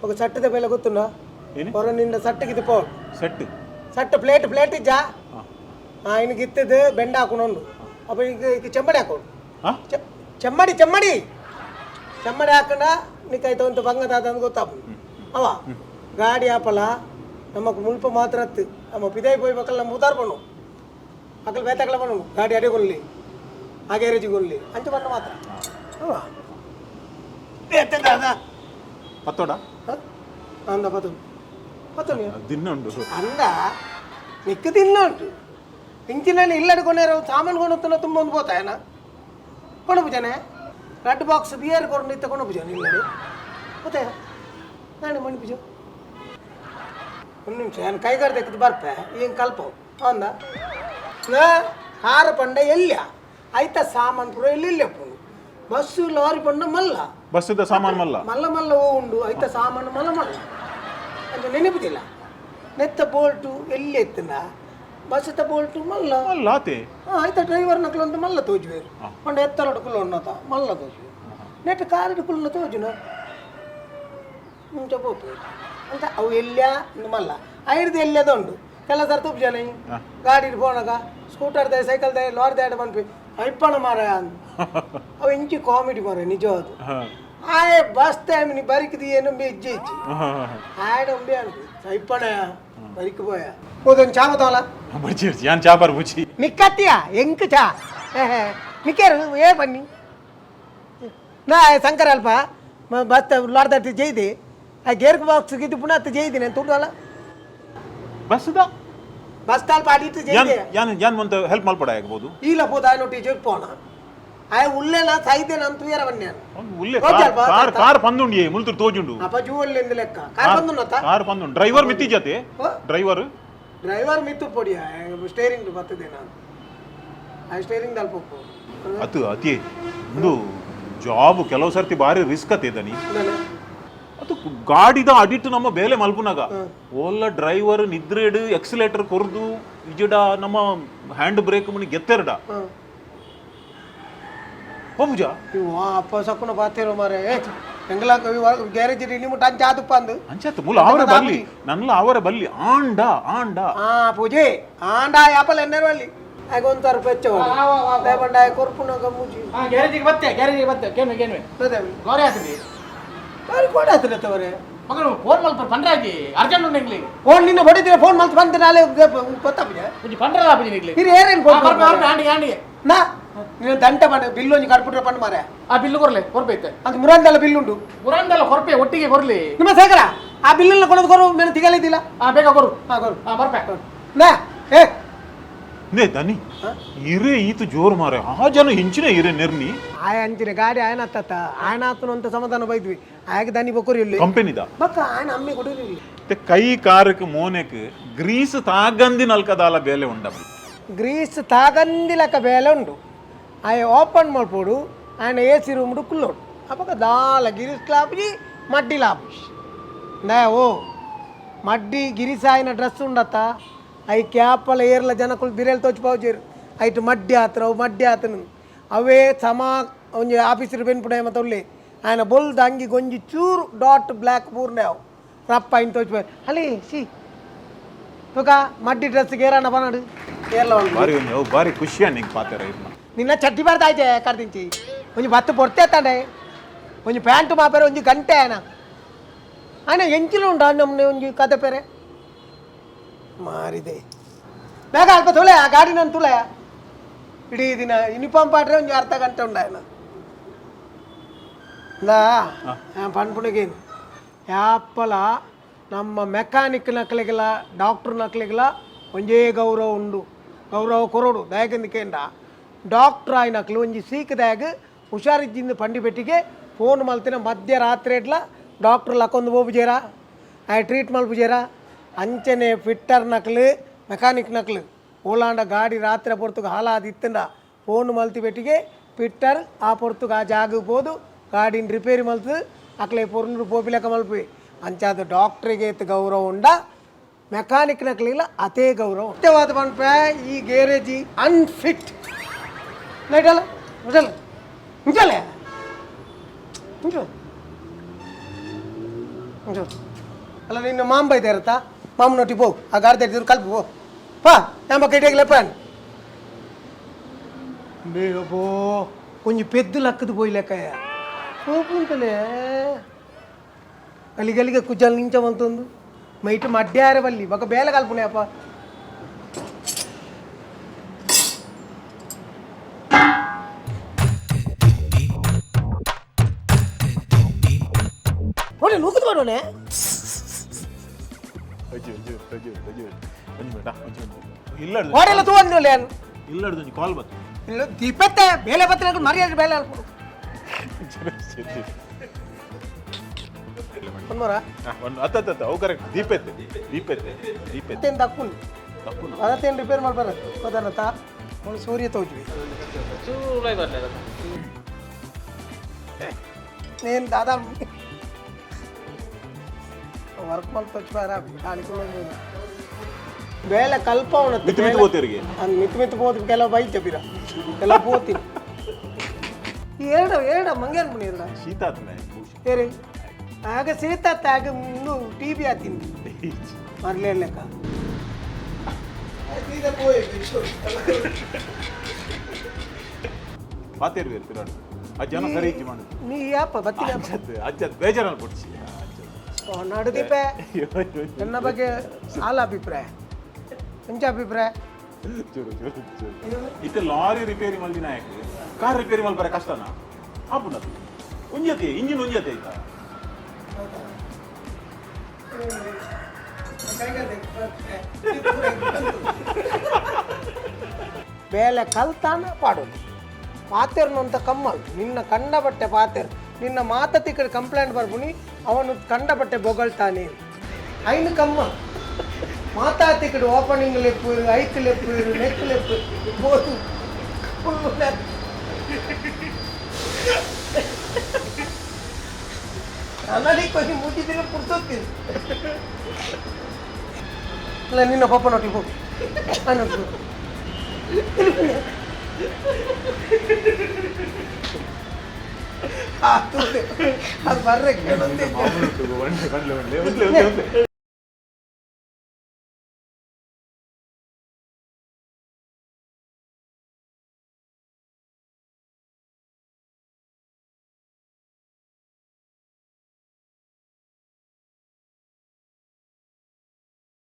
ఒక ಸಟ್ಟದ ಬೆಲೆ ಗೊತ್ತುಂಡ? ಏನಿ? ಹೊರ ನಿಂಡ ಸಟ್ಟಗಿದ್ದು ಪೋ. ಸೆಟ್. ಸಟ್ಟ ಪ್ಲೇಟ್ ಪ್ಲೇಟ್ ಇಜ್ಜಾ? ಇನ್ಗೆ ಇತ್ತದು ಬೆಂಡ ಹಾಕೊಂಡು, ಅಪ್ಪ ಈಗ ಈಗ ಚೆಂಬಡಿ ಹಾಕೊಂಡು. ಹಾ. ಚೆಮ್ಮಡಿ ಚೆಮ್ಮಡಿ ಚೆಮ್ಮಡಿ ಹಾಕೊಂಡ ನಿಕ್ಕೈತ ಒಂದು ಬಂಗದ ಅಂತ ಗೊತ್ತಾಪ ಅವ ಗಾಡಿ ಆಪಲ. ನಮಕ್ ಮುಲ್ಪ ಮಾತ್ರ ಅತ್ತು ನಮ್ಮ ಪಿದಾಯಿ ಪೋಯ್ಬೇಕಲ್ಲ, ನಮ್ಮ ಉದಾರ್ ಪಣ್ಣು ಅಕಲ್ ಬೇತಕಲ ಪಣ್ಣು ಗಾಡಿ ಅಡೆ ಕೊಲ್ಲಿ, ಆ ಗ್ಯಾರೇಜಿಗೆ ಕೊಲ್ಲಿ ಅಂಚು ಬಣ್ಣ ಮಾತ್ರ ಅವ ಬೇತದ. ಪತ್ತೋಡ. ಅಂದ ಪತ್ತು ಪತ್ತು. ದಿನ ಉಂಡು. ಅಂದ ನಿಕ್ಕ ತಿನ್ನ ಉಂಟು ಇಂಚಿನಲ್ಲಿ ಇಲ್ಲಡ್ಕೊಂಡೇರ ಸಾಮಾನು ಕೊಂಡು ತುಂಬ ಒಂದು ಪೋತಾಯನ ಕೊಂಡು ಪೂಜನೆ red box beer ಕೊಂಡು ಇತ್ತ ಕೊಂಡು ಪೂಜನೆ ಇಲ್ಲಡಿ ಮತ್ತೆ ನಾನು ಮಣಿ ಪೂಜೆ. ಒಂದು ನಿಮಿಷ, ನಾನು ಕೈಗಾರ ತೆಗೆದು ಬರ್ಪೆ. ಏನು ಕಲ್ಪ ಅಂದ ನಾ ಕಾರು ಪಂಡ ಎಲ್ಲಿಯ ಐತ ಸಾಮಾನು ಪೂರ ಎಲ್ಲಿ ಪೋನು? ಬಸ್ಸು ಲಾರಿ ಪಂಡ ಮಲ್ಲ. ಬಸ್ಸಿದ ಸಾಮಾನು ಮಲ್ಲ. ಮಲ್ಲ ಮಲ್ಲ ಹೂ ಉಂಡು, ಐತ ಸಾಮಾನು ಮಲ್ಲ ಮಲ್ಲ ಅಂತ ನೆನಪುದಿಲ್ಲ. ನೆತ್ತ ಬೋಲ್ಟು ಎಲ್ಲಿ ಎತ್ತನ? ಬಸ್ಸತ್ತ ಬೋಲ್ಟು ಮಲ್ಲ. ಮಲ್ಲ ಆತೆ. ಆಯ್ತಾ, ಡ್ರೈವರ್ ನಕ್ಲೊಂದು ಮಲ್ಲ ತೋಜುವೇರು ಪಂಡ ಎತ್ತರಡು ಕುಲ್ಲೊನ್ನತ ಮಲ್ಲ ತೋಜುವೆ. ನೆಟ್ ಕಾರಿಡು ಕುಲ್ಲುನ ತೋಜುನ ಮುಂಚೆ ಪೋಪು ಅಂತ ಅವು ಎಲ್ಲಿಯ ಇಂದು ಮಲ್ಲ ಐಡ್ದು ಎಲ್ಲದ ಉಂಡು. ಕೆಲ ಸರ್ ತೂಪು ಜನ ಗಾಡಿ ಪೋಣಗ scooter they cycle they lorry they ಪನ್ಪಿ ಐಪ್ಪಣ ಮಾರ ಅಂದ್. ಅವು ಇಂಚಿ ಕಾಮಿಡಿ ಮಾರ ನಿಜವಾದ. ಆಯೆ ಬಸ್ ಟೈಮ್ ಬರಿಕಿది ಏನು ಇಜ್ಜಿ ಇಜ್ಜಿ ಆಯಡ ಉಂಬೆ ಅನ್ಪಿ ಐಪ್ಪಣ ಬರಿಕ್ ಪೋಯ ಹೋದೊಂದು ಚಾಮತೋಲ. ಬುಡ್ಚಿ ಬುಡ್ಚಿ, ಯಾನ್ ಚಾಪಾರ್ ಬುಚ್ಚಿ. ನಿಕ್ಕತ್ತಿಯ ಎಂಕ್ ಚಾ ನಿಕ್ಕೇರು ಏ ಬನ್ನಿ ನಾ ಶಂಕರ ಅಲ್ಪ ಬಸ್ ಲಾರ್ದಟ್ಟಿ ಜೈದಿ ಆ ಗೇರ್ ಬಾಕ್ಸ್ ಗಿದ್ದು ಪುನಃ ಅತ್ತ ಜೈದಿ ನಾನು ತುಡ್ದಲ್ಲ. ಬಸ್ದ ಬಸ್ ಅಲ್ಪ ಅಡಿಟ್ಟು ಯಾನ್ ಜೈದೆ. ಯಾನ್ ಯಾನ್ ಮಂತ ಹೆಲ್ಪ್ ಮಲ್ಪಡ ಆಗಬಹುದು. ಈಲ ಪೋದ ಆಯನೊಟ್ಟಿ ಜೊಪ್ಪೋಣ ಆಯ ಉಲ್ಲೇನ ಸೈದೆ ನಾನು ತುಯರ ಬನ್ನಿ. ಉಲ್ಲೆ. ಹೋಗಿ ಅಲ್ಪ. ಕಾರ್ ಕಾರ್ ಪಂದುಂಡಿಯೇ ಮುಲ್ತುರು ತೋಜುಂಡು. ಅಪ್ಪ ಜೂವಲ್ಲಿಂದ ಲೆಕ್ಕ ಕಾರ್ ಬಂದು. ಕಾರ್ ಪಂದುಂಡು, ಡ್ರೈವರ್ ಮಿತ್ತಿ ಜತೆ. ಹೋ? ಡ್ರೈವರ್. ಡ್ರೈವರ್ ಮಿತ್ತು ಪೊಡಿಯ ಸ್ಟೇರಿಂಗ್ ಬರ್ತದೆ ನಾನು ಆ ಸ್ಟೇರಿಂಗ್ ಅಲ್ಪ. ಅತು ಅತಿ ಒಂದು ಜಾಬ್ ಕೆಲವು ಸರ್ತಿ ಬಾರಿ ರಿಸ್ಕ್ ಅತ್ತೆ ದನಿ. ಅದು ಗಾಡಿದ ಅಡಿಟ್ ನಮ್ಮ ಬೇಲೆ ಮಲ್ಪುನಾಗ ಓಲ್ಲ ಡ್ರೈವರ್ ನಿದ್ರೇಡು ಎಕ್ಸಿಲೇಟರ್ ಕೊರ್ದು ಇಜಡ ನಮ್ಮ ಹ್ಯಾಂಡ್ ಬ್ರೇಕ್ ಮುನಿ ಗೆತ್ತೆರಡ ಹೋಗುಜಾ. ಇವ ಅಪ್ಪ ಸಕ್ಕುನ ಪಾತೇರು ಮಾರೆ ಎಂಗಲ ಗ್ಯಾರೇಜ್ ನಿಮ್ಮ ಟಂಚ್ ಆದುಪ್ಪ ಅಂದು. ಅಂಚಾತು ಮೂಲ ಅವರ ಬಲ್ಲಿ ನನ್ಲ ಅವರ ಬಲ್ಲಿ ಆಂಡ ಆಂಡ. ಆ ಪೂಜೆ ಆಂಡ ಯಾಪಲ್ ಎನ್ನೇರು ಅಲ್ಲಿ ಆಗ ಒಂಥರ ಪೆಚ್ಚ ಬಂಡ ಕೊರ್ಪುನ ಗಮ್ಮುಜಿ. ಹಾ, ಗ್ಯಾರೇಜಿಗೆ ಬತ್ತೆ, ಗ್ಯಾರೇಜಿಗೆ ಬತ್ತೆ. ಕೇನು ಕೇನು? ಗೋರೆ ಆತದೆ. ಬಾರಿ ಕೋಡ ಆತದೆ ತವರೆ. ಮಗನು ಫೋನ್ ಮಲ್ಪ ಪಂಡ್ರಾಜಿ, ಅರ್ಜೆಂಟ್ ಉಂಡು ಎಂಗ್ಲಿಗೆ. ಫೋನ್ ನಿನ್ನ ಹೊಡಿದ್ರೆ ಫೋನ್ ಮಲ್ತ್ ಬಂದ್ರೆ ನಾಳೆ ಗೊತ್ತಾಪುಜ. ಒಂಜಿ ಪಂಡ್ರಲ್ಲ ಪೂಜಿ ನಿಗ್ಲಿ. ಹಿರಿ ಏರೇನು ಫೋನ್? ಬರ್ಪೆ ಬರ್ಪೆ, ಆಂಡಿಗೆ ಆಂಡಿಗೆ. ನಾ ನೀನು ದಂಟ ಪಂಡ ಬಿಲ್ ಒಂಜಿ ಕಡ್ಪುಟ್ರೆ ಪಂಡ ಮಾರೆ. ಆ ಬಿಲ್ಲು ಕೊರ್ಲೆ, ಕೊರ್ಪೈತೆ. ಅದು ಮುರಂದಲ್ಲ ಬಿಲ್ ಉಂಡು. ಮುರಂದಲ್ಲ ಕೊರ್ಪೆ, ಒಟ್ಟಿಗೆ ಕೊರ್ಲಿ. ನಿಮ್ಮ ಸೇಕರ ಆ ಬಿಲ್ಲನ್ನ ಕೊಡೋದು ಕೊರು ಮೇಲೆ ತಿಗಲಿದ್ದಿಲ್ಲ. ಆ ಬೇಗ ಕೊರು. ಹಾ ಕೊರು. ಹಾ ಬರ್ಪೆ. ನಾ ಏ. ನೇ ದನಿ, ಇರೇ ಈತು ಜೋರು ಮಾರೆ, ಆ ಜನ ಹಿಂಚಿನ ಇರೇ ನೆರ್ನಿ. ಆಯ ಅಂಚಿನ ಗಾಡಿ ಆಯನ ಅತ್ತ ಆಯನ ಆತನು ಅಂತ ಸಮಾಧಾನ ಬೈದ್ವಿ. ಆಯಕ್ಕೆ ದನಿ ಬೊಕ್ಕರಿ ಇಲ್ಲಿ. ಕಂಪನಿದ. ಬಕ್ಕ ಆಯನ ಅಮ್ಮಿ ಕೊಡಿರಿ ಇಲ್ಲಿ. ಮತ್ತೆ ಕೈ ಕಾರಕ್ಕೆ ಮೋನೆಕ್ ಗ್ರೀಸ್ ತಾಗಂದಿ ನಲ್ಕದಾಲ ಬೇಲೆ ಉಂಡ. ಗ್ರೀಸ್ ತಾಗಂದಿಲಕ ಬೇಲೆ ಉಂಡು. ಆಯ ಓಪನ್ ಮಲ್ಪೋಡು, ఆయన A C room కుల్లోడు అప్పక దాల గిరీష్ లాపి మడ్డి లాపి ನಾ ಓ ಮಡ್ಡಿ ಗಿರಿಸಾಯಿನ ಡ್ರೆಸ್ ಉಂಡತ್ತ. I ಕ್ಯಾಪಲ ಏರ್ಲ ಜನಕುಲು ಬಿರೇಲ್ ತೋಚಿ ಪಾವುಜೇರು. ಐಟ್ ಮಡ್ಡಿ ಆತ್ರ ಅವು ಮಡ್ಡಿ ಆತನು ಅವೇ ಸಮ ಒಂಜಿ ಆಫೀಸರ್ ಬೆನ್ಪುಡೆ ಮತ್ತು ಉಲ್ಲೆ ఆయన ಬೊಲ್ದು ಅಂಗಿ ಗೊಂಜಿ ಚೂರು ಡಾಟ್ ಬ್ಲ್ಯಾಕ್ ಪೂರ್ಣೆ ಅವು ರಪ್ಪ ಐನ್ ತೋಚಿ ಅಲ್ಲಿ ಸಿ ತುಕ ಮಡ್ಡಿ ಡ್ರೆಸ್ ಗೇರಣ್ಣ ಬನಾಡು ಕೇರಳ ಒಂದು. ಬಾರಿ ಒಂಜಿ ಅವು ಬಾರಿ ಖುಷಿಯ ನಿಂಗೆ ಪಾತೆರ ಇರ್ನ. ನಿನ್ನ ಚಡ್ಡಿ ಬರ್ದಾಯ್ತೆ ಕರ್ದಿಂಚಿ ಒಂಜಿ ಬತ್ತು ಪೊರ್ತೆ ತಾಂಡೆ ಒಂಜಿ ಪ್ಯಾಂಟ್ ಮಾಪೇರೆ ಒಂಜಿ ಗಂಟೆ ಆಯನ ఆయన ಎಂಚಿನ ಉಂಡ ನಮ್ಮನೆ ಒಂಜಿ ಕತೆ ಪೇರೆ ಮಾರಿದೆ. ಬೇಗ ಅಲ್ಪ ತುಳೆ ಆ ಗಾಡಿ ನಾನು ತುಳೆ. ಇಡೀ ದಿನ ಯೂನಿಫಾರ್ಮ್ ಪಾಟ್ರೆ ಒಂಜಿ ಅರ್ಧ ಗಂಟೆ ಉಂಡ ఆయన ಇಂದಾ ಪನ್ಪುಣಗೇನು ಯಾಪಲ ನಮ್ಮ ಮೆಕ್ಯಾನಿಕ್ ನಕ್ಲಿಗೆಲ್ಲ ಡಾಕ್ಟ್ರ್ ನಕ್ಲಿಗೆಲ್ಲ ಒಂಜೇ ಗೌರವ ಉಂಡು, ಗೌರವ ಕೊರೋಡು. ದಯಕಂದಿಕೇಂಡ ಡಾಕ್ಟ್ರ್ ಆಯ್ನಕ್ಲು ಒಂಜಿ ಸೀಕದಾಗ ಹುಷಾರಿದ್ದಿಂದ ಪಂಡಿ ಪೆಟ್ಟಿಗೆ ಫೋನ್ ಮಲ್ತಿನ ಮಧ್ಯರಾತ್ರಿ ಎಡ್ಲ ಡಾಕ್ಟ್ರ್ ಲಕ್ಕೊಂದು ಹೋಗುಜೇರ, ಆಯ್ ಟ್ರೀಟ್ ಮಲ್ಪುಜೇರ. ಅಂಚನೆ ಫಿಟ್ಟರ್ ನಕ್ಲು ಮೆಕ್ಯಾನಿಕ್ ನಕ್ಲು ಓಲಾಂಡ ಗಾಡಿ ರಾತ್ರಿ ಪೊರ್ತುಗೆ ಹಾಲಾದ ಇತ್ತಂಡ ಫೋನ್ ಮಲ್ತಿ ಪೆಟ್ಟಿಗೆ ಫಿಟ್ಟರ್ ಆ ಪೊರ್ತುಗೆ ಆ ಜಾಗಕ್ಕೆ ಪೋದು ಗಾಡಿನ ರಿಪೇರಿ ಮಲ್ತು ಅಕ್ಲೆ ಪೊರ್ನೂರು ಪೋಪಿಲೆಕ್ಕ ಮಲ್ಪಿ. ಅಂಚಾದ ಡಾಕ್ಟ್ರಿಗೆ ಇತ್ತು ಗೌರವ ಉಂಡ, ಮೆಕ್ಯಾನಿಕ್ ನಕ್ಲಿಲ್ಲ ಅದೇ ಗೌರವ. ಸತ್ಯವಾದ ಪನ್ಪೆ, ಈ ಗೇರೇಜಿ ಅನ್ಫಿಟ್. ಲೈಟಲ್ಲ ನಿಜಲ್ಲ ನಿಜಲ್ಲ ನಿಜ. ಅಲ್ಲ ನಿನ್ನ ಮಾಮ ಬೈದ ಇರತ್ತಾ ಮಾಮನೊಟ್ಟಿ ಪೋ ಆ ಗಾಡಿ ತಟ್ಟಿದ್ರು ಕಲ್ಪ ಪೋ ಪಾ ನಮ್ಮ ಕೈಟಿಗೆ ಲೆಪ್ಪಾನ್ ಬೇಗೋ ಒಂಜಿ ಪೆದ್ದು ಲಕ್ಕದು ಪೋಯ್ಲೆಕ್ಕಯ್ಯ ಹೋಪುಂತಲೇ ಗಲಿಗಲಿಗೆ ಕುಜ್ಜಲ್ ನಿಂಚ ಬಂತೊಂದು ಮೈಟ್ ಮಡ್ಯಾರೆ ಬಲ್ಲಿ ಬೊಕ ಬೇಲೆ ಕಲ್ಪುಣೆಯಪ್ಪ. ನೋಡಿ ನೂಕುದು ಮಾಡೋಣ. ಅಜ್ಜಿ ಅಜ್ಜಿ ಅಜ್ಜಿ ಅಜ್ಜಿ, ಒಂಜಿ ಮಿನಿಟ್, ಒಂಜಿ ಮಿನಿಟ್. ಇಲ್ಲ. ಓಡೆಲ್ಲ ತೂವಂದಿಲ್ಲ ಏನು? ಇಲ್ಲ, ಒಂಜಿ ಕಾಲ್ ಬತ್ತು. ಇಲ್ಲ ದೀಪತ್ತೆ ಬೇಲೆ ಬತ್ತಿನ ಮರ್ಯಾದೆ ಬೇಲೆ ಅಲ್ಪ. ಒಂದ್ಮರ. ಒಂದು ಅತ್ತ ಅತ್ತ, ಅವು ಕರೆಕ್ಟ್. ದೀಪೆತ್ತೆ ದೀಪೆತ್ತೆ ದೀಪೆತ್ತೆ. ಅತ್ತೇನು ತಕ್ಕುನ್. ತಪ್ಪು. ಅದತ್ತೇನು ರಿಪೇರ್ ಮಾಡ್ಬಾರ ಗೊತ್ತಾನತ್ತ ಅವನು ಸೂರ್ಯ ತೋಜ್ವಿ. నేను దాదా ವರ್ಕ್ ಮಲ್ಪೊಚ್ಚು ಖಾಲಿ. ಬೇಲೆ ಕಲ್ಪ. ಮಿತ್ತು ಮಿತ್ತು ಹೋಗ್ತೀರಿಗೆ. ಮಿತ್ತು ಮಿತ್ತು ಪೋತು ಕೆಲವು ಬೈತೆ ಬಿರ ಕೆಲವು ಪೋತೀನಿ. ಎರಡು ಎರಡು ಮಂಗೇನು ಪುಣಿ ಎರಡು. ಶೀತ ಆತ್ಮೆ. ಏರಿ ಆಗ ಶೀತ ಆತ, ಆಗ ಇನ್ನು ಟಿ ಬಿ ಆತೀನಿ ಮರ್ಲೇ ಲೆಕ್ಕ. ಪಾತೇರು ಬೇರೆ ತಿರಾಡು ಆ ಜನ ಸರಿ ಇಜ್ಜಿ ಮಾಡು. ನೀ ಯಾಪ ಬತ್ತಿನ? ಅಜ್ಜತ್ ಅಜ್ಜತ್ ಬೇಜಾರಲ್ಲಿ ಪುಡ್ಚಿ. ನಡುದೀಪೆ ನನ್ನ ಬಗ್ಗೆ ಆಲ ಅಭಿಪ್ರಾಯ ಎಂಚ ಅಭಿಪ್ರಾಯ? ಚೂರು ಚೂರು ಚೂರು. ಇತ್ತೆ ಲಾರಿ ರಿಪೇರಿ ಮಲ್ದಿನ ಯಾಕೆ? ಕಾರ್ ರಿಪೇರಿ ಮಲ್ಪರೆ ಕಷ್ಟನಾ? ಆಪುಂಡದು ಒಂಜತೆ ಇಂಜಿನ್ ಒಂಜತೆ ಆಯ್ತಾ? ಬೇಲೆ ಕಲ್ತಾನ ಪಾಡೋದು ಪಾತೆರ್ನು ಕಮ್ಮಲ್ ನಿನ್ನ ಕಂಡ ಬಟ್ಟೆ ಪಾತೆರ್ ನಿನ್ನ ಮಾತತಿ ಕಡೆ ಕಂಪ್ಲೇಂಟ್ ಬರ್ಬುನಿ ಅವನು ಕಂಡ ಬಟ್ಟೆ ಬೊಗಳ್ತಾನೆ ಐನು ಕಮ್ಮ ಮಾತಾತಿ ಕಡೆ ಓಪನಿಂಗ್ ಲೆಪ್ಪು ಐಕ್ ಲೆಪ್ಪು ನೆಕ್ ಲೆಪ್ಪು ಬೋದು ಫುಲ್ಲು. ನನಗೆ కొంచెం ಮುಗಿದಿನ ಪುರ್ಸೊತ್ತಿಲ್ಲ. ಅಲ್ಲ ನಿನ್ನ ಪಪ್ಪ ನೋಟಿ ಹೋಗಿ ನಾನು ಅದು ಬರ್ರೆ ಕೇಳೊಂದೇ. ಒಳ್ಳೆ ಒಳ್ಳೆ ಒಳ್ಳೆ ಒಳ್ಳೆ ಒಳ್ಳೆ.